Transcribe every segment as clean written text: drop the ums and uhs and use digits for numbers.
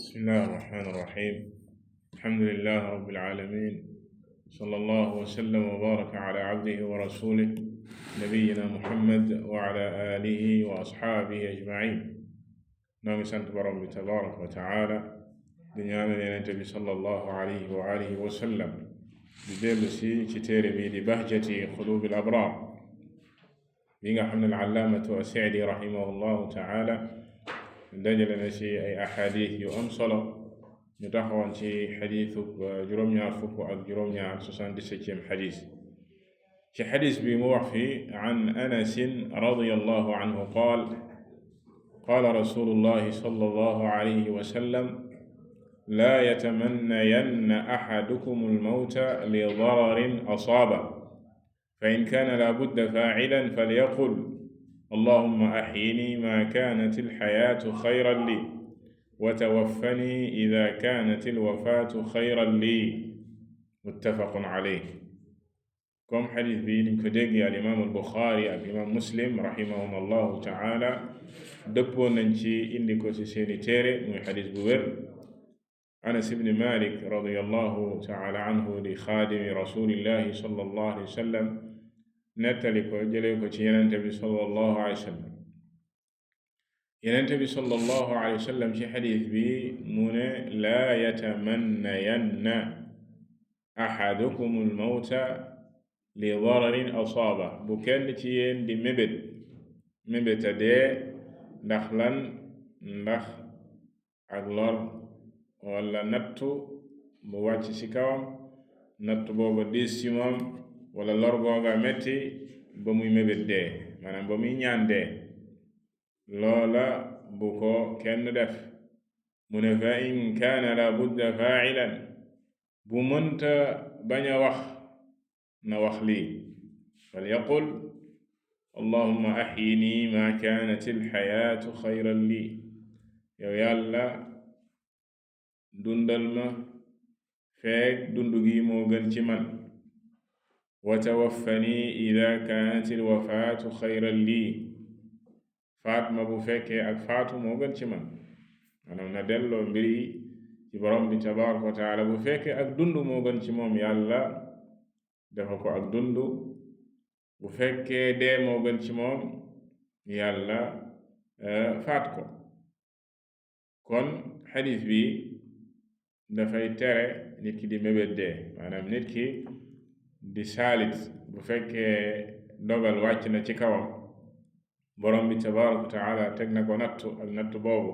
بسم الله الرحمن الرحيم. الحمد لله رب العالمين، صلى الله وسلم وبارك على عبده ورسوله نبينا محمد وعلى آله وأصحابه أجمعين. نعم سنت برم تبارك وتعالى دنيانا ينتبه صلى الله عليه وآله وسلم بدلسي كتير بيد بهجة قلوب الأبرار بيغا حمد العلامة السعدي رحمه الله تعالى dajale na ci ay ahadith yu am solo ñu taxawoon ci xadiisu juróom-ñaar fukk ak juróom-ñaar 77e xadiis. ci xadiis bi mu wax fi an Anas radiyallahu anhu qaal qaala rasulullahi sallallahu alayhi wa sallam laa yatamannayanna ahadukum almawta li dararin asaaba fa in kaana laa budda faacilan falyaqul اللهم أحيني ما كانت الحياة خيرا لي وتوفني إذا كانت الوفاة خيرا لي متفق عليه. كم حديث بين كدقي الإمام البخاري الإمام مسلم رحمهم الله تعالى دبو ننشي إني كوسيسيني تيري من حديث بوير أنس بن مالك رضي الله تعالى عنه لخادم رسول الله صلى الله عليه وسلم nettali ko jëlee ko ci yenente bi sallallahu alayhi wa sallam. yenente bi sallallahu alayhi wa sallam ci xadiis bi mu ne laa yatamannayanna ahadukum almawta li dararin asaaba bu kenn ci yéen di mébéta dee ndax lan ndax ak lor wala nattu bu wàcc ci kawam nattu booba diis ci moom wala lor googa metti ba muy mébét dee maanaam ba muy ñaan dee loola bu ko kenn def mu ne fa in kaana la budda faacilan bu mënta bañ a wax na wax lii fal yaqul allahumma ahyini ma kaanat alxayaatu xayran lii yow yàlla dundal ma feek dundu gi moo gën ci man wa tawaffani ida kaanat alwafaatu xayran lii faat ma bu fekkee ak faatu moo gën ci man maanaam na delloo mbir yi ci borom bi tabaraka wa taala bu fekkee ak dund moo gën ci moom yàlla dafa ko ak dund bu fekkee dee moo gën ci moom yàlla faat ko. kon xadiis bi dafay tere nit ki di mébét dee maanaam nit ki di saalit bu fekkee dogal wàcc na ci kawam borom bi tabaraka wa taala teg na ko nattu ak nattu boobu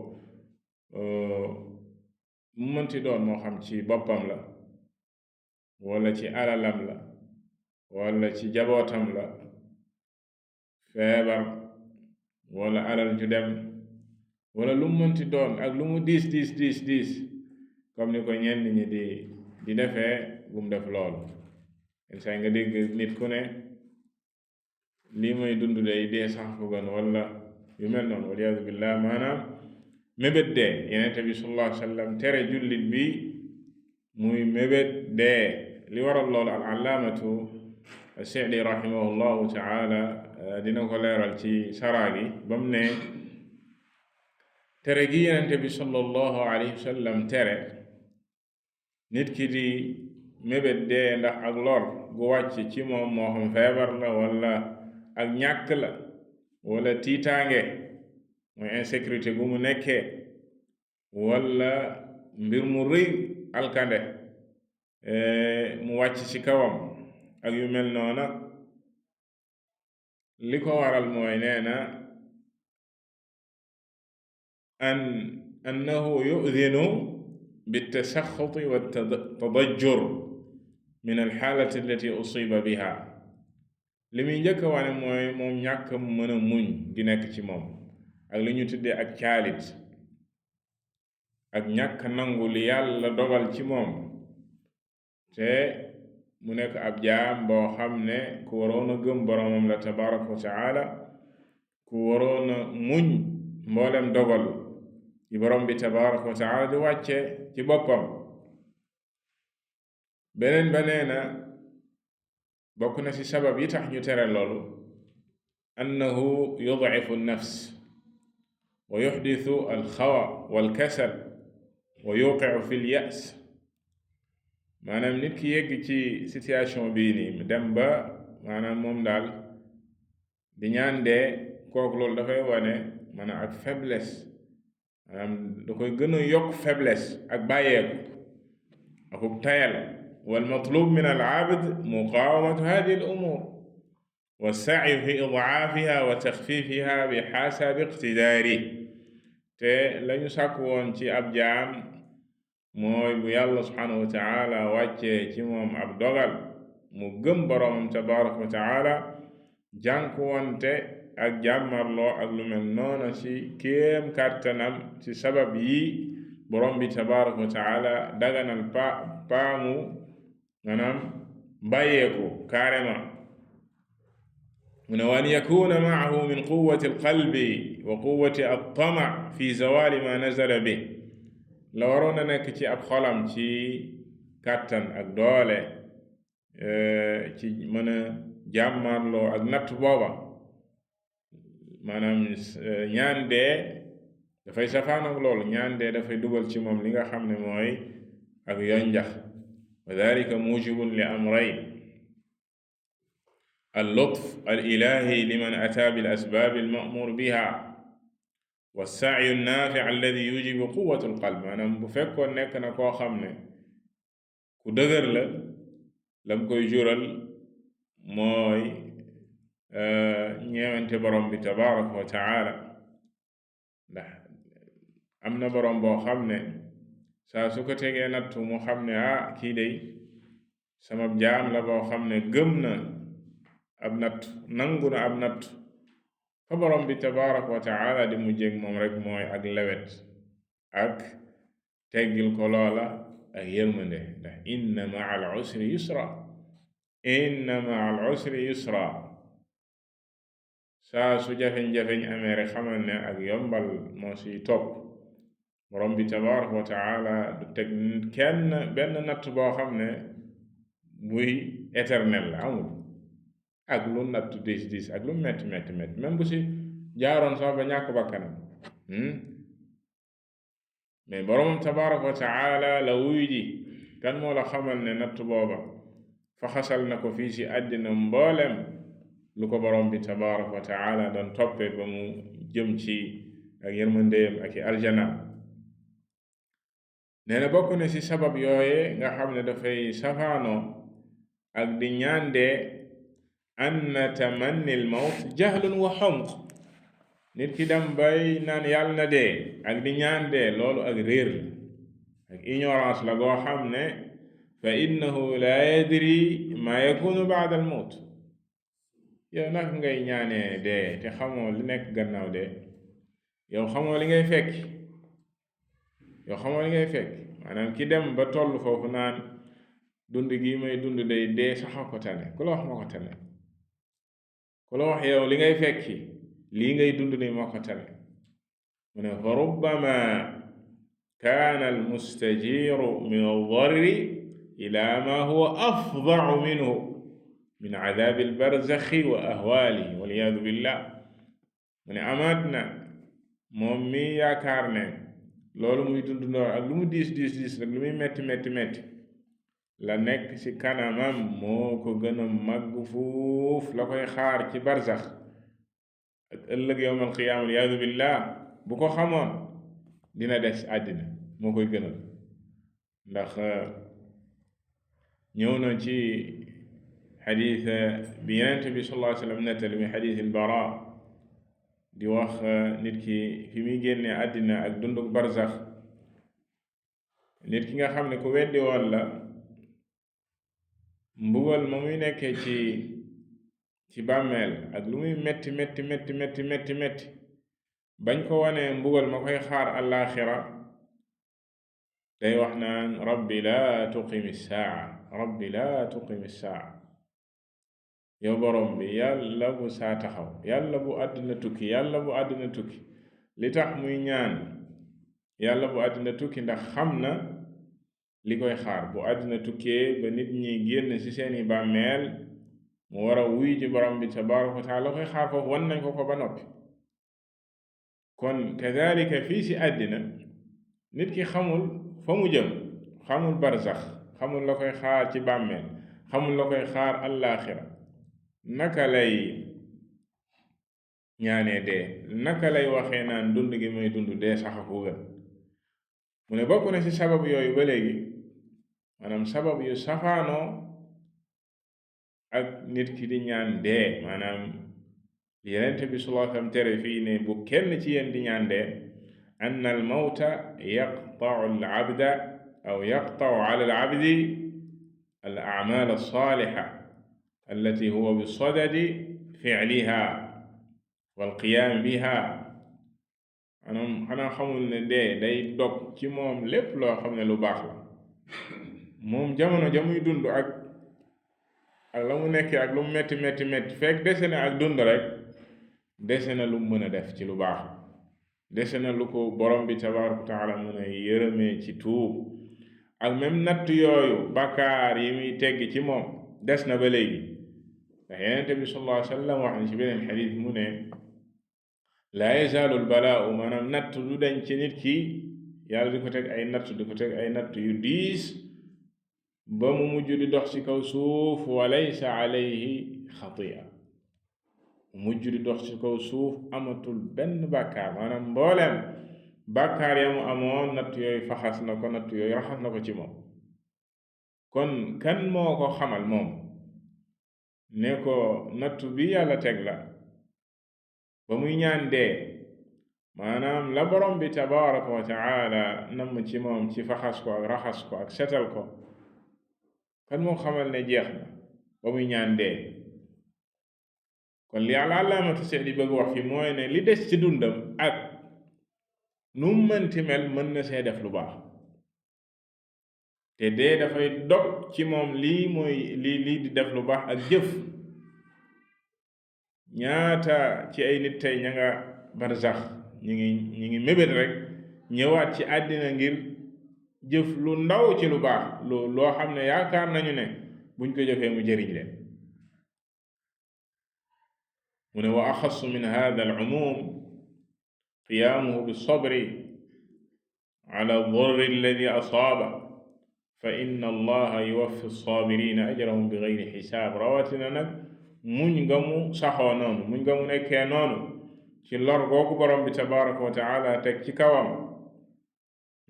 mu mënti doon moo xam ci boppam la wala ci alalam la wala ci jabootam la feebar wala alal ju dem wala lu mu mënti doon ak lu mu diis comme ni ko ñenn ñi di defee bu mu def loolu. saa nga dégg nit ku ne lii may dund day dee sax fu gën wala yu mel noonu waliyaadu billah maanaam mébét dee yenente bi sallallahu alayhi wa sallam tere jullit bi muy mébét dee li waral loolu al allaamatu as-Sa'di rahimahullahu taala dina ko leeral ci saraagi bam ne tere gi yenente bi sallallahu alayhi wa sallam tere nit ki di mébét dee ndax ak lor gu wàcc ci moom moo xam feebar la wala ak ñàkk la wala tiitaange mooy insécurité gu mu nekkee wala mbir mu rëy alkande mu wàcc ci kawam ak yu mel noona li ko waral mooy nee na annahu yu'dhinu bitasaxuti wa tadajjur min alxaalati allati usiba biha li muy njëkk a wane mooy moom ñàkk mën a muñ di nekk ci moom ak li ñu tuddee ak caalit ak ñàkk nangu li yàlla dogal ci moom te mu nekk ab jaam boo xam ne ku waroon a gëm boromam la tabaraka wa taala ku waroon a muñ mboolem dogal ci borom bi tabaraka wa taala di wàcce ci boppam. beneen ba nee na bokk na ci sabab yi tax ñu tere loolu annahu yud'ifu an-nafs wa yuhdithu al-khawa wal-kasal wa yuqiu fi lyas maanaam nit ki yegg ci situation bii nii dem ba maanaam moom daal di ñaan dee kooku loolu dafay wane maanaam ak faiblesse maanaam da koy gën a yokk faiblesse ak bàyyeeku akub tayal wal matlub min al abd muqawamatu hadihi al umur wa sa'yu fi idaafiha wa taxfifiha bi xasabi iqtidaari te lañu sàkk woon ci ab jaam mooy bu yàlla subhanahu wa taala wàccee ci moom ab dogal mu gëm boroomam tabaraka wa taala jànkuwante ak jàmmarloo ak lu mel noona ci kéem kàttanam ci sabab yi borom bi tabaraka wa taala daganal paamu maanaam bàyyeeku carrément mu ne waan yakuna maahu min quwati alqalbi wa quwati altama fi zawali ma nazala bi la waroon a nekk ci ab xolam ci kàttan ak doole ci mën a jàmmarloo ak natt booba maanaam ñaan dee dafay safaanoog loolu ñaan dee dafay dugal ci moom li nga xam ne mooy ak yonjax wa dalika mujibun li amrayn al-lutf al-ilahi liman ataa bil asbaab al-ma'muur biha wa as-sa'yu an-naafi' alladi yujibu quwwata al-qalb maanaam bu fekkoon nekk na koo xam ne ku dëgër la lam koy jural mooy ñeewante borom bi tabaraka wa taala ndax am na borom boo xam ne saa su ko tegee nattu mu xam ne kii day sama jaam la boo xam ne gëm na ab nattu nangu na ab nattu fa borom bi tabaraka wa taala di mu jég moom rek mooy ak lewet ak teggil ko loola ak yërmande ndax inna maa al usri yusra inna maa al usri yusra saa su jafeñ-jafeñ amee rek xamal ne ak yombal moo si topp borom bi tabaraka wa taala du teg kenn benn natt boo xam ne buy éternel la amul ak lu natt diis ak lu metti même bu si jaaroon sax ba ñàkk bakkanam mais borom tabaraka wa taala la wuy ji kan moo la xamal ne natt booba fa xasal na ko fii si àddina mboolem lu ko borom bi tabaraka wa taala doon toppee ba mu jëm ci ak yërmandeem ak i aljana nee na bokk na ci sabab yooye nga xam ne dafay safaanoo ak di ñaandee anna tamanni al mawt jahlun wa xonq nit ki dem bay naan yàlla na dee ak di ñaandee loolu ak réer la ak ignorance la goo xam ne fa innahu la yadri ma yakunu ba'da al mawt yow nag ngay ñaanee dee te xamoo li nekk gannaaw dee yow xamoo li ngay fekk maanaam ki dem ba toll foofu naan dund gi may dund day dee saxa ko tane ku la wax moo ko tane ku la wax yow li ngay fekki lii ngay dund ni moo ko tane mu ne fa rubbama kaana almustajiru min aldarri ila ma huwa afdacu minhu min cadaabi albarzaxi wa ahwaalihi waliyadu billah mu ne amaat na moom mi yaakaar ne loolu muy dund noor ak lu mu diis rek lu muy metti la nekk ci kanamam moo ko gën a màgg fuuf la koy xaar ci barzax ak ëllëg yawmal qiyaama waliyadu billah bu ko xamoon dina des àddina moo koy gënal ndax ñëw na ci xadiis bi Yonent bi sallallahu alayhi wa sallam nettali mi xadiis al-Bara di wax nit ki fi muy génne àddina ak dunduk barzax nit ki nga xam ne ku weddi woon la mbugal ma muy nekkee ci bàmmeel ak lu muy metti bañ ko wanee mbugal ma koy xaar àllaaxira day wax naan rabbi laa tuqimi saa yow borom bi yàlla bu saa taxaw yàlla bu àddina tukki li tax muy ñaan yàlla bu àddina tukki ndax xam na li koy xaar bu àddina tukkee ba nit ñi génn ci seeni bàmmeel mu war a wuy ji borom bi tabaraka wa taala koy xaar foofu wan nañ ko ba noppi kon kadalika fii ci àddina nit ki xamul fa mu jëm xamul barzax xamul la koy xaar ci bàmmeel xamul la koy xaar allaaxira naka lay ñaanee dee naka lay waxee naan dund gi may dund dee sax a ko gën mu ne bokk na ci sabab yooyu ba léegi maanaam sabab yu safaanoo ak nit ki di ñaan dee maanaam Yonent bi sallallahu alayhi wa sallam tere fii ne bu kenn ci yéen di ñaan dee an al mawta yaqta'u al abda aw yaqta'u ala al abdi al a'mal as saliha allati huwa bi sadadi fi'liha wal qiyam biha maanaam xanaa xamul ne dee day dog ci moom lépp loo xam ne lu baax la moom jamono ja muy dund ak la mu nekkee ak lu mu metti metti metti fekk dese na ak dund rek dese na lu mën a def ci lu baax dese na lu ko borom bi tabaaraka wa taala mën a yërëmee ci tuub ak même natt yooyu bakkaar yi muy tegg ci moom des na ba léegi ndax Yonent bi sallallahu alayhi wa sallam wax na ci beneen xadiis mu ne laa yazaalu albalaau maanaam natt du dañ ci nit ki yàlla di ko teg ay natt di ko teg ay natt yu diis ba mu mujj di dox ci kaw suuf wa laysa alayhi xatiya mu mujj di dox ci kaw suuf amatul benn bàkkaar maanaam mbooleem bàkkaar ya mu amoon natt yooyu faxas na ko natt yooyu raxas na ko ci moom kon kan moo ko xamal moom ne ko natt bi yàlla teg la ba muy ñaan dee maanaam la borom bi tabaraka wa taala namm ci moom ci faxas ko ak raxas ko ak setal ko kan moo xamal ne jeex na ba muy ñaan dee kon li Allaamatu Sa'di bëgg wax fi mooy ne li des ci dundam ak nu mënti mel mën na see def lu baax te dee dafay dog ci moom lii mooy lii di def lu baax ak jëf ñaata ci ay nit tey ña nga barzax ñi ngi mébét rek ñëwaat ci àddina ngir jëf lu ndaw ci lu baax loo xam ne yaakaar nañu ne buñ ko jëfee mu jëriñ leen mu ne wa axassu min hada al umum qiyaamuhu bisabri ala ad-darri alladi asaaba fa inna allaha yuwaffi as-saabirina ajrahum bi gayri xisaab rawatina nag muñ nga mu saxoo noonu muñ nga mu nekkee noonu ci lor googu borom bi tabaraka wa taala teg ci kawam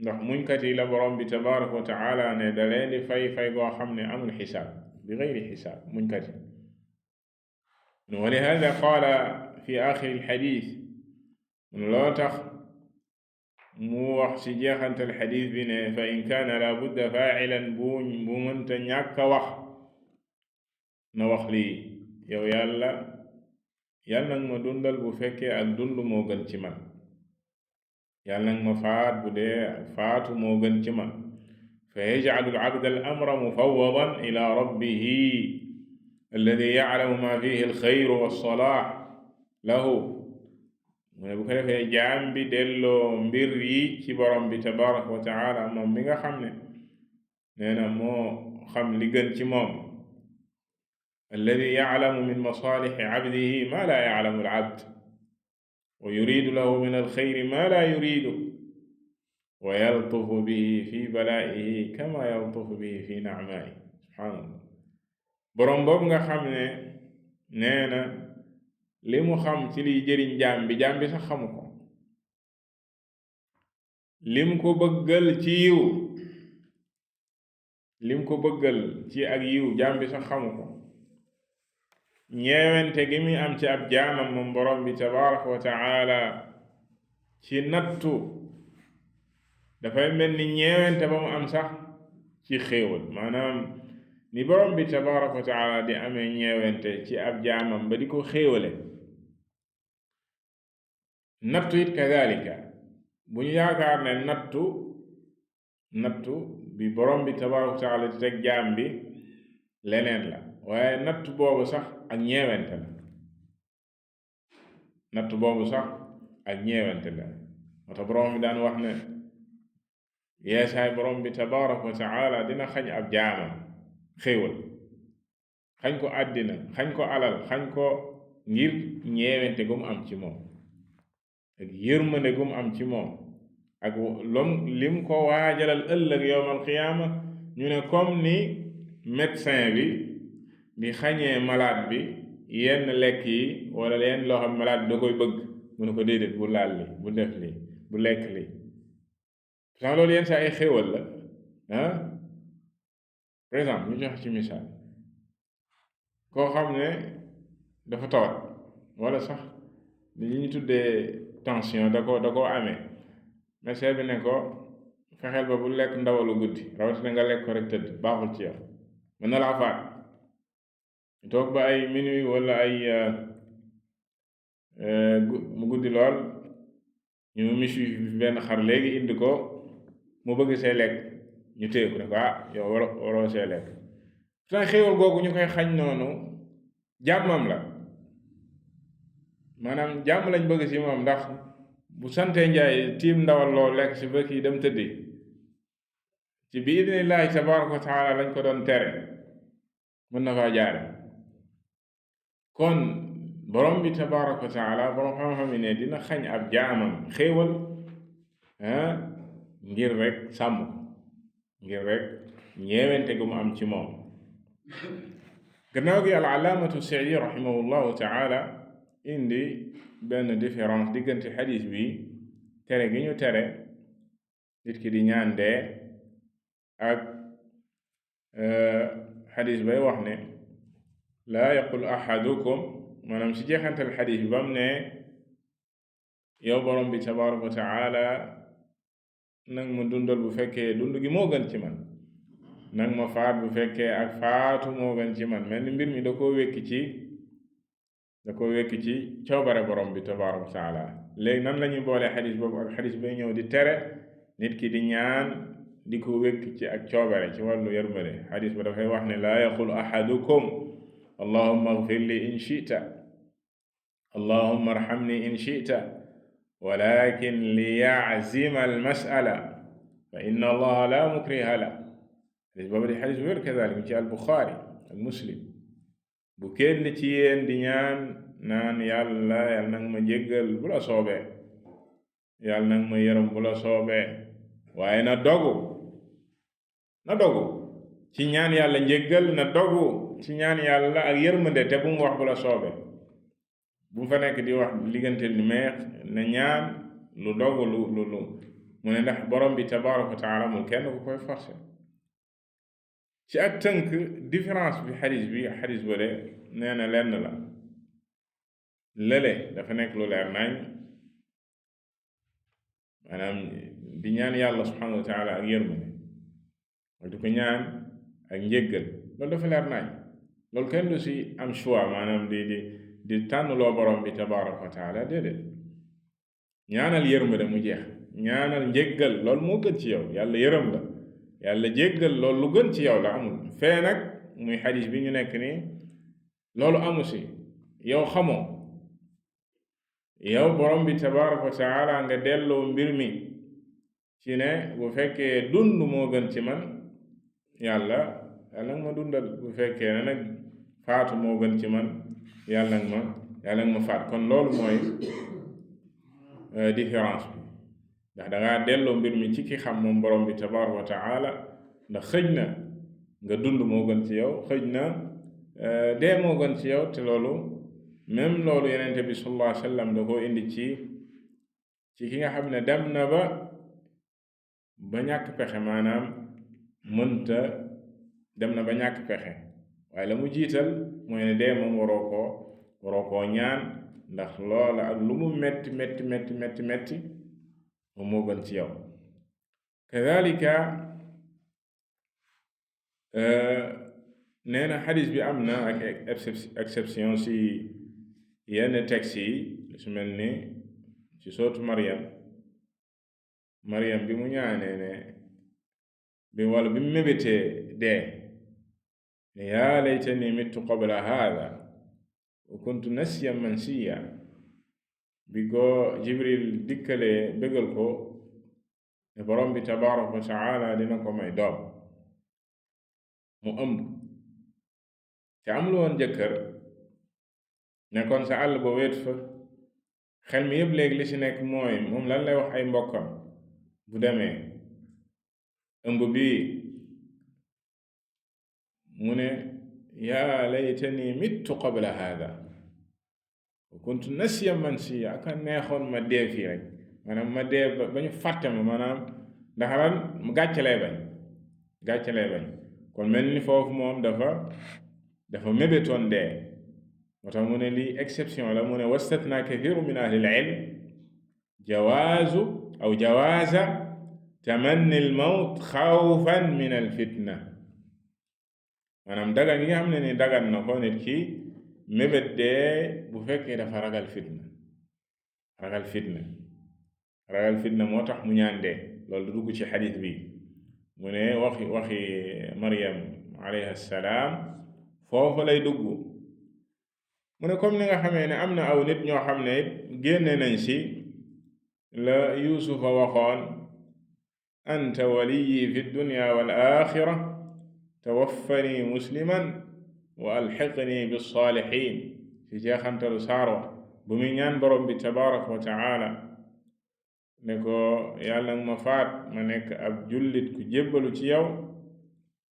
ndax muñkat yi la borom bi tabaraka wa taala ne da leen di fay goo xam ne amul xisaab bi gayri xisaab muñkat yi wa lihaada qaala fi axiri alxadis loo tax mu wax ci jeexantal xadis bi ne fa in kaana la budda faacilan bu mënta ñàkk a wax na wax lii yow yàlla nag ma dundal bu fekkee ak dund moo gën ci man yàlla nag ma faat bu dee faatu moo gën ci man fa yajcalu al-abda al-amra mufawwadan ila rabbihi alladi yaclamu ma fihi alxayru walsalaax lahu mu ne bu ko defee jaam bi delloo mbir yi ci borom bi tabaraka wa taala moom mi nga xam ne nee na moo xam li gën ci moom alladi yaclamu min masaalixi cabdihi ma laa yaclamu alcabd wa yuridu lahu min alxayri ma laa yuridu wa yaltufu bihi fi balaa'ihi kama yaltufu bihi fi nacmaa'ihi subhaanallah boroom boobu nga xam ne nee na li mu xam ci liy jëriñ jaam bi sax xamu ko lim ko bëggal ci yiw lim ko bëggal ci ak yiw jaam bi sax xamu ko ñeewente gi muy am ci ab jaamam moom borom bi tabaraka wa taala ci nattu dafay mel ni ñeewente ba mu am sax ci xéewal maanaam ni borom bi tabaraka wa taala di amee ñeewente ci ab jaamam ba di ko xéewale nattu it kadalika bu ñu yaakaar ne nattu bi borom bi tabaraka wa taala di teg jaam bi leneen la waaye nattu boobu sax ak ñeewente la nattu boobu sax ak ñeewente la moo tax borom bi daan wax ne yeesaay borom bi tabaraka wa taala dina xañ ab jaamam xéewal xañ ko àddina xañ ko alal xañ ko ngir ñeewente gu mu am ci moom ak yërmande gu mu am ci moom ak lim ko waajalal ëllëg yowmal qiyaama ñu ne comme ni médecin bi di xañee malade bi yenn lekk yi wala yenn loo xam malade bi da koy bëgg mu ne ko déedéet bu laal li bu def li bu lekk li pourtant loolu yenn saa ay xéewal la par exemple ñu jox ci misaal koo xam ne dafa tawat wala sax li ñu tuddee tension da koo amee médecin bi ne ko fexeel ba bu lekk ndawalu guddi rawatina nga lekk ko rek tëdd baaxul ci yow mën na laa faat toog ba ay minuit wala ay mu guddi lool ñu misu benn xar léegi indi ko mu bëgg see lekk ñu téye ko ne ko yow waroo see lekk pourtant xéewal googu ñu koy xañ noonu jàmmam la maanaam jàmm lañ bëgg ci moom ndax bu santee njaay tiim ndawal loolu lekk si bëkk yi dem tëddi ci bi idnillahi tabaraka wa taala lañ ko doon tere mën na faa jaare kon borom bi tabaraka wa taala borom xam-xam yi ne dina xañ ab jaamam xéewal ngir rek sàmm ngir rek ñeewente gu mu am ci moom gannaaw gi al alaamatu Saidi rahimahullahu taala indi benn différence diggante xadis bi tere gi ñu tere nit ki di ñaan dee ak xadis bay wax ne laa yaqul ahadukum maanaam si jeexantal xadis bi bam ne yow borom bi tabaraka wa taala nag ma dundal bu fekkee dund gi moo gën ci man nag ma faat bu fekkee ak faatu moo gën ci man mel ni mbir mi da koo wékki ci coobare borom bi tabaraka wa taala léegi nan la ñuy boolee xadis boobu ak xadis bay ñëw di tere nit ki di ñaan di ko wékki ci ak coobare ci wàllu yërmande xadis ba dafay wax ne laa yaqul ahadukum allahumma agfir li in shita allahumma arhamni in shita walakin liya'zima almas'ala fa inna allaha la mukriha la xadis boobu di xadis wér kadalik ci albuxaari ak muslim bu kenn ci yéen di ñaan naan yàlla nag ma jéggal bu la soobee yàlla nag ma yërëm bu la soobee waaye na dogu ci ñaan yàlla njéggal na dogu ci ñaan yàlla ak yërmande te bu mu wax bu la soobee bu mu fa nekk di wax liggante lu meex na ñaan lu dogu lu mu ne ndax borom bi tabaraka wa taala mu kenn ku koy forcé ci ak tënk différence bi xadis bale nee na lenn la lële dafa nekk lu leer nañ maanaam di ñaan yàlla subhanahu wa taala ak yërmande ak di ko ñaan ak njéggal loolu dafa leer nañ loolu kenn du si am choix maanaam di tànn loo borom bi tabaraka wa taala déedéet ñaanal yërmande mu jeex ñaanal njéggal loolu moo gën ci yow yàlla yërëm la yàlla jéggal loolu lu gën ci yow la amul fee nag muy xadis bi ñu nekk nii loolu amu si yow xamoo yow borom bi tabaraka wa taala nga delloo mbir mi ci ne bu fekkee dund moo gën ci man yàlla nag ma dundal bu fekkee ne nag faatu moo gën ci man yàlla nag ma faat kon loolu mooy différence bi ndax dangaa delloo mbir mi ci ki xam moom borom bi tabaraka wa taala ndax xëj na nga dund moo gën ci yow xëj na dee moo gën ci yow te loolu même loolu yenente bi sallallahu alayhi wa sallam da koo indi ci ki nga xam ne dem na ba ñàkk pexe maanaam mënta dem na ba ñàkk pexe waaye la mu jiital mooy ne dee moom waroo koo ñaan ndax loola ak lu mu metti moom moo gën ci yow kadhalika nee na xadis bi am na ak exception si yenn textes yi su mel ni ci sootu Maryam bi mu ñaanee ne bi wala bi mu mébétee dee ne yaa laytani mittu qabla haada wa kuntu nasiyan mansiya bi ko Jibril dikkalee bégal ko ne borom bi tabaraka wa taala dina ko may doom mu ëmb te am lu woon jëkkër nekkoon sa àll ba wéet fa xel mi yëpp léegi li ci nekk mooy moom lan lay wax ay mbokkam bu demee ëmb bii mu ne yaa laytani mittu qabla hada wa kuntu nasiyan mansiya aka neexoon ma dee fii rek maanaam ma dee ba ñu fàtte ma maanaam ndax lan gàcce lay bañ kon mel ni foofu moom dafa mébétoon dee moo tax mu ne lii exception la mu ne wastatna kathiru min ahli al-ilm jawaaza tamanni al-mawt xawfan min al-fitna maanaam dagan yi nga xam ne ni dagan na ko nit ki mébét dee bu fekkee dafa ragal fitna moo tax mu ñaan dee loolu du dugg ci xadis bi mu ne waxi Maryam alayha salaam foofu lay dugg mu ne comme ni nga xamee ne am na aw nit ñoo xam ne it génne nañ si la Yuusufa waxoon anta waliyi fi dunya wal axira tawaffani musliman wa alxiqni bissaalihin ci jeexantalu saaro bu muy ñaan borom bi tabaraka wa taala ne ko yàlla nga ma faat ma nekk ab jullit ku jébbalu ci yow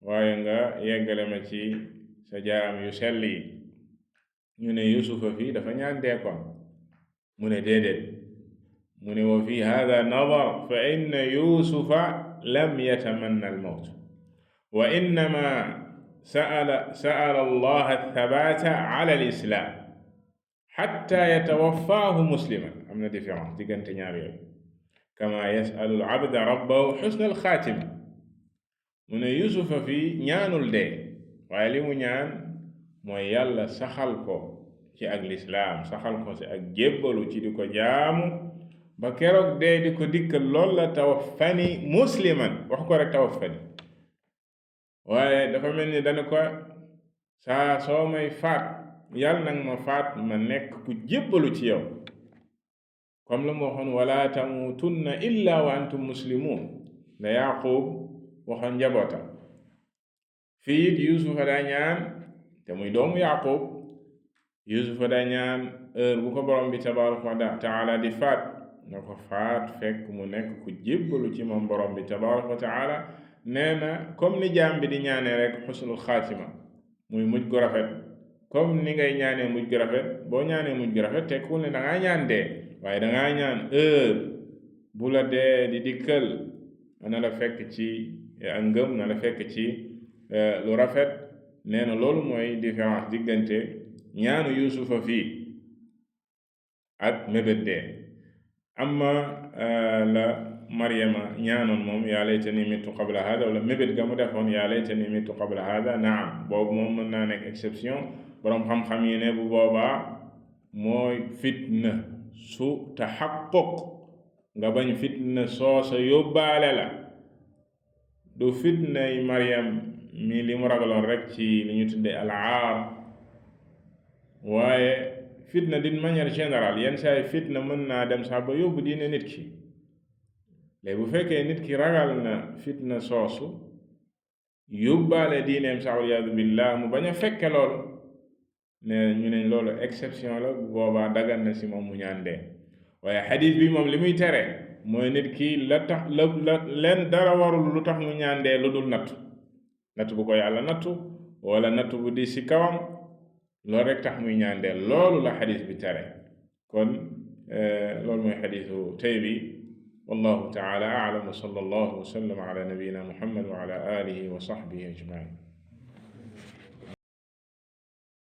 waaye nga yeggale ma ci sa jaam yu sell yi ñu ne Yuusufa fii dafa ñaan dee kon mu ne déedéet mu ne wa fi hada nadar fa inna Yuusufa lam yatamanna al-mawt wa innama sa'ala Allah ath-thabata ala al-islam hatta yatawaffaahu musliman am na différence diggante ñaar yooyu kama yasalu al-abda rabbahu husna al-xaatima mu ne Yuusufa fii ñaanul dee waaye li mu ñaan mooy yàlla saxal ko ci ak lislaam saxal ko ci ak jébbalu ci di ko jaamu ba keroog dee di ko dikkal lool la tawaffani musliman wax ko rek tawaffani waaye dafa mel ni dana ko saa soo may faat yàlla nag ma faat ma nekk ku jébbalu ci yow comme la mu waxoon wala tamutunna illa wa antum muslimun la Yaqub waxoon njabootam fii it Yuusufa daa ñaan te muy doomu Yaqub Yuusufa daa ñaan heure bu ko borom bi tabaraka wa taala di faat na ko faat fekk mu nekk ku jébbalu ci moom borom bi tabaraka wa taala nee na comme ni jaam bi di ñaanee rek xusnul xaatima muy mujj gu rafet comme ni ngay ñaanee mujj gu rafet boo ñaanee mujj gu rafet tekkul ne dangaa ñaan dee waaye dangaa ñaan heure bu la dee di dikkal na la fekk ci ak ngëm na la fekk ci lu rafet nee na loolu mooy différence diggante ñaanu Yuusufa fii ak mébét dee amma la Maryama ñaanoon moom yaa laytani mittu qabla hada wala mébét ga mu defoon yaa laytani mittu qabla hada naam boobu moom mën naa nekk exception boroom xam-xam yi ne bu boobaa mooy fitna su taxaqquq nga bañ fitna soosa yóbbaale la du fitnay Maryam mi li mu ragaloon rek ci li ñu tudde al-aar waaye fitna d'une manière générale yenn saa yi fitna mën naa dem sax ba yóbbu diine nit ki léegi bu fekkee nit ki ragal na fitna soosu yóbbaale diineem sax waliyaadu billah mu bañ a fekke loolu ne ñu ne loolu exception la bu boobaa dagan na si moom mu ñaan dee waaye xadiis bi moom li muy tere mooy nit ki la tax leen dara warul lu tax mu ñaan dee lu dul nattu bu ko yàlla nattu wala nattu bu di si kawam loolu rek tax muy ñaan dee loolu la xadiis bi tere kon loolu mooy xadiisu tey bi wallahu taala a'lam wa sallallahu wa sallam ala nabiyyina muhammad wa ala alihi wa sahbihi ajmain